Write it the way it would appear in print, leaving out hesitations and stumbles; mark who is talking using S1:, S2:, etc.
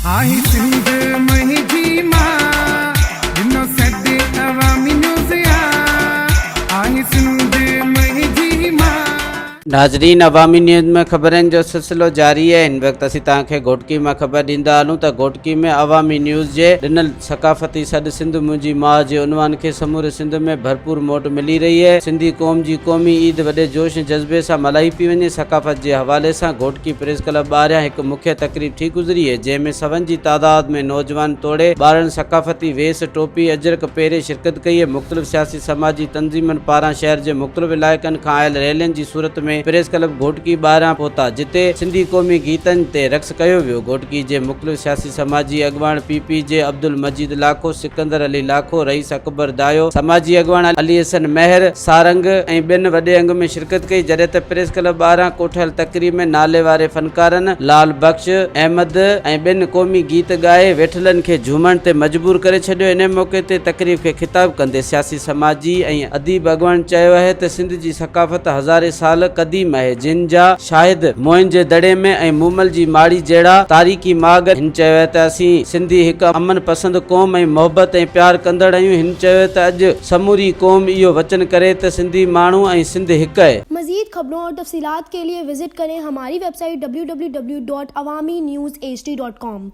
S1: آهي سنڌ منهنجي مان، ڏنو سڏ عوامي نيوز آ، آهي سنڌ منهنجي مان.
S2: ناظرين عوامي نيوز ۾ خبرن جو سلسلو جاري آهي هن وقت اسين توهان کي گهوٽڪي مان خبر ڏيندا هلون ته گهوٽڪي ۾ عوامي نيوز جي ڏنل ثقافتي سڏ سنڌ منهنجي ماء جي عنوان کي سموري سنڌ ۾ ڀرپور موٽ ملي رهي آهي سنڌي قوم جي قومي عيد وڏي جوش ۽ جذبي سان ملهائي پئي وڃي ثقافت جي حوالي سان گهوٽڪي پريس ڪلب ٻاهريان هڪ مکيه تقريب ٿي گذري جنهن ۾ سون جي تعداد ۾ نوجوان توڙي ٻارڙن ثقافتي ويس، ٽوپي، اجرڪ پهري شرڪت ڪئي. مختلف سياسي سماجي تنظيمن پاران شهر جي مختلف علائقن کان آيل ريلين جي صورت ۾ پريس ڪلب گهوٽڪي ٻاهران پهتا جتي سنڌي قومي گيتن تي رقص ڪيو ويو. گهوٽڪي جي مختلف سياسي سماجي اڳواڻ پي پي جي عبدالمجيد لاکو، سڪندر علي لاکو، رئيس اڪبر دايو، سماجي اڳواڻ علي حسن مهر، سارنگ ۽ ٻين وڏي انگ ۾ شرڪت ڪئي، جڏهن ته پريس ڪلب ٻاهران ڪوٺايل تقريب ۾ نالي واري فنڪارن لال بخش احمد ۽ ٻين قومي گيت ڳائي ويٺلن کي جهومڻ تي مجبور ڪري ڇڏيو، انهي موقعي تي تقريب کي خطاب ڪندي سياسي سماجي ۽ اديب اڳواڻن چيو آهي ته سنڌ جي ثقافت هزارين سال قديم آهي جن جا شاهد موئن جي دڙي ۾ ۽ مومل جي ماڙي جهڙا تاريخي ماڳ هن چيو آهي ته اسين سنڌي هڪ امن پسند قوم ۽ محبت ۽ پيار ڪندڙ آهيون هن چيو ته اڄ سموري قوم اهو وچن ڪري ته سنڌي ماڻهو ۽ سنڌ هڪ اهي.
S3: مزيد خبرون اور تفصيلات ڪي ليي وزٽ ڪرين هماري website W W W dot Awami news H D dot com.